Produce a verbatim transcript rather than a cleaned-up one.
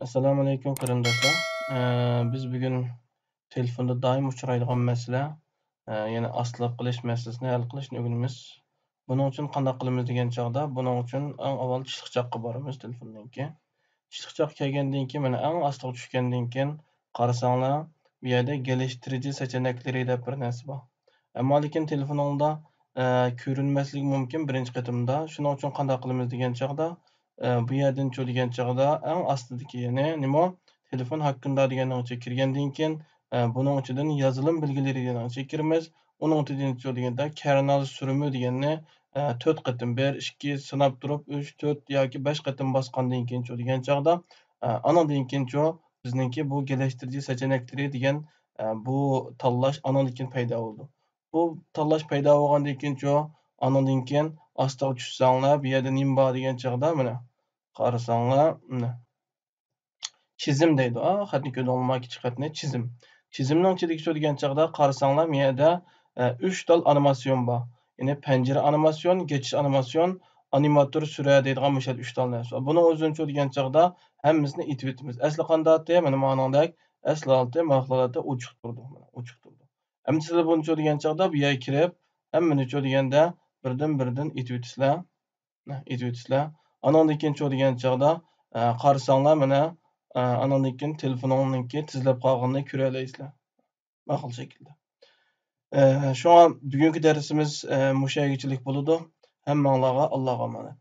ئەسسالامۇئەلەيكۇم قېرىنداشلار. ئە، بىز بۈگۈن تېلېفوندا دائىم ئۇچرايدىغان مەسىلە، ئە، يەنى ئاستىلىق قىلىش مەسىلىسىنى ھەل قىلىشنى ئۆگىنىمىز. بۇنىڭ ئۈچۈن قانداق قىلىمىز دېگەن چاغدا، بۇنىڭ ئۈچۈن ئەڭ ئاۋۋال چىشلىق چاققا بارىمىز تېلېفوندىن كېيىن. چىشلىق چاق كەلگەندىن كېيىن، مانا ئەڭ ئاستىغا چۈشكەندىن كېيىن قارىساڭلار، بۇ يەردە گەلىشتۈرۈجى سەچەنەكلىرى دەپ بىر نەرسە بار. ئەمما لېكىن تېلېفونۇڭدا، ئە، كۆرۈنمەسلىكى مۇمكىن بىرىنچى قېتىمدا. شۇنىڭ ئۈچۈن قانداق قىلىمىز دېگەن چاغدا، ئە، بۇ يەردىن چۇ دېگەن چاغدا ئەڭ ئاستىدىكى، يەنى نېمە؟ تېلېفون ھەققىندە دېگەننىڭ ئىچىگە كىرگەندىن كېيىن، ئە، بۇنىڭ ئىچىدىن يازىلىم بىلگىلىرى دېگەننىڭ ئىچىگە كىرىمىز. ئۇنىڭ ئۈستىدىن چۇ دېگەندە كەرناز سۈرۈمى دېگەننى، ئە، تۆت قېتىم، بىر، ئىككى، ساناپ تۇرۇپ، ئۈچ، تۆت ياكى بەش قېتىم باسقاندىن كېيىن چۇ دېگەن چاغدا، ئە، ئانىڭدىن كېيىن چۇ بىزنىڭكى بۇ گەلەشتۈرۈجى سەچەنەكلىرى دېگەن، ئە، بۇ تاللاش ئانىڭدىن كېيىن پەيدا بولىدۇ. بۇ تاللاش پەيدا بولغاندىن كېيىن چۇ، ئانىڭدىن كېيىن ئاستىغا چۈشسەڭلار، بۇ يەردە نېمە بار دېگەن چاغدا، مانا، قارىساڭلار، مانا، چىزىم دەيدۇ. ئا، خەتنى كۆردۈڭلارمۇ؟ كىچىك خەتنى، چىزىم. چىزىمنىڭ ئىچىدىكى چۇ دېگەن چاغدا قارىساڭلار، مۇ يەردە، ئە، ئۈچ تال ئانىماتسىيون بار. يەنى پەنجىرە ئانىماتسىيون، گېچىش ئانىماتسىيون، ئانىماتور سۈرە دەيدىغان مۇشۇ ئۈچ تال نەرسە بار. بۇنىڭ ئۆزىنى چۇ دېگەن چاغدا ھەممىسىنى ئېتىۋېتىمىز. ئەسلى قانداقتى؟ مانا مانىڭدەك، ئەسلى ھالىتى، مانا ھالەتتە ئوچۇق تۇرىدۇ. مانا ئوچۇق تۇرىدۇ. ئەمدى سىلەر بۇنى چۇ دېگەن چاغدا بۇ يەرگە كىرىپ، ھەممىنى چۇ دېگەندە بىردىن-بىردىن ئېتىۋېتىسىلەر. ئېتىۋېتىسىلەر. ئانىڭدىن كېيىن چۇ دېگەن چاغدا، ئە، قارىساڭلار، مانا، ئە، ئانىڭدىن كېيىن تېلېفونۇڭنىڭكى تىزىلىپ قالغىنىنى كۆرەلەيسىلەر. ماقۇل شەكىلدە. ئە، شۇڭا بۈگۈنكى دەرسىمىز، ئە، مۇشۇ يەرگىچىلىك بولىدۇ. ھەممىڭلارغا ئاللاغا ئامانەت.